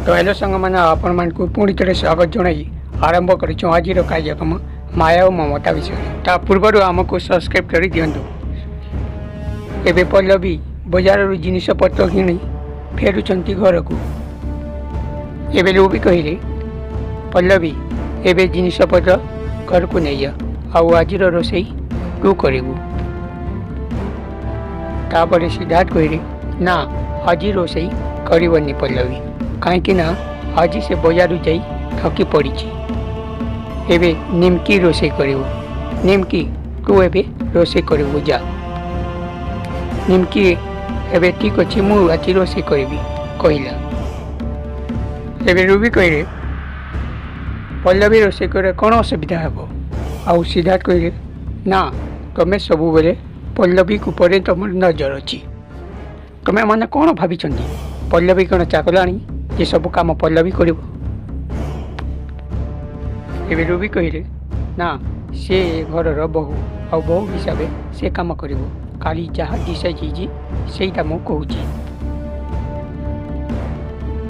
Hello ସାଙ୍ଗମାନେ, ଆପଣମାନଙ୍କୁ ପୁଣି ଥରେ ସ୍ୱାଗତ ଜଣାଇ ଆରମ୍ଭ କରିଛୁ ଆଜିର କାର୍ଯ୍ୟକ୍ରମ ମାୟା ଓ ମମତା ବିଷୟରେ। ତା ପୂର୍ବରୁ ଆମକୁ ସବସ୍କ୍ରାଇବ୍ କରିଦିଅନ୍ତୁ। ଏବେ ପଲ୍ଲବୀ ବଜାରରୁ ଜିନିଷପତ୍ର କିଣି ଫେରୁଛନ୍ତି ଘରକୁ। ଏବେ ରୁବି କହିଲେ, "ପଲ୍ଲବୀ, ଏବେ ଜିନିଷପତ୍ର ଘରକୁ ନେଇଯା ଆଉ ଆଜିର ରୋଷେଇ ତୁ କରିବୁ।" ତାପରେ ସିଦ୍ଧାର୍ଥ କହିଲେ, "ନା, ଆଜି ରୋଷେଇ କରିବନି ପଲ୍ଲବୀ, କାହିଁକି ନା ଆଜି ସେ ବଜାରରୁ ଯାଇ ଥକି ପଡ଼ିଛି। ଏବେ ନିମକି ରୋଷେଇ କରିବ। ନିମକି, ତୁ ଏବେ ରୋଷେଇ କରିବୁ, ଯା।" ନିମକି ଏବେ "ଠିକ୍ ଅଛି, ମୁଁ ଆଜି ରୋଷେଇ କରିବି" କହିଲା। ଏବେ ରୁବି କହିଲେ, "ପଲ୍ଲବୀ ରୋଷେଇ କରିବା କ'ଣ ଅସୁବିଧା ହେବ?" ଆଉ ସିଦ୍ଧାର୍ଥ କହିଲେ, "ନା, ତମେ ସବୁବେଳେ ପଲ୍ଲବୀ ଉପରେ ତମର ନଜର ଅଛି। ତମେ ମାନେ କ'ଣ ଭାବିଛନ୍ତି, ପଲ୍ଲବୀ କ'ଣ ଚାକରାଣୀ ଯେ ସବୁ କାମ ପଲ୍ଲବୀ କରିବ?" ଏବେ ରୁବି କହିଲେ, "ନା, ସେ ଏ ଘରର ବୋହୂ ଆଉ ବୋହୂ ହିସାବରେ ସେ କାମ କରିବ। କାଲି ଯାହା ଡିସାଇଡ୍ ହେଇଛି, ସେଇଟା ମୁଁ କହୁଛି।"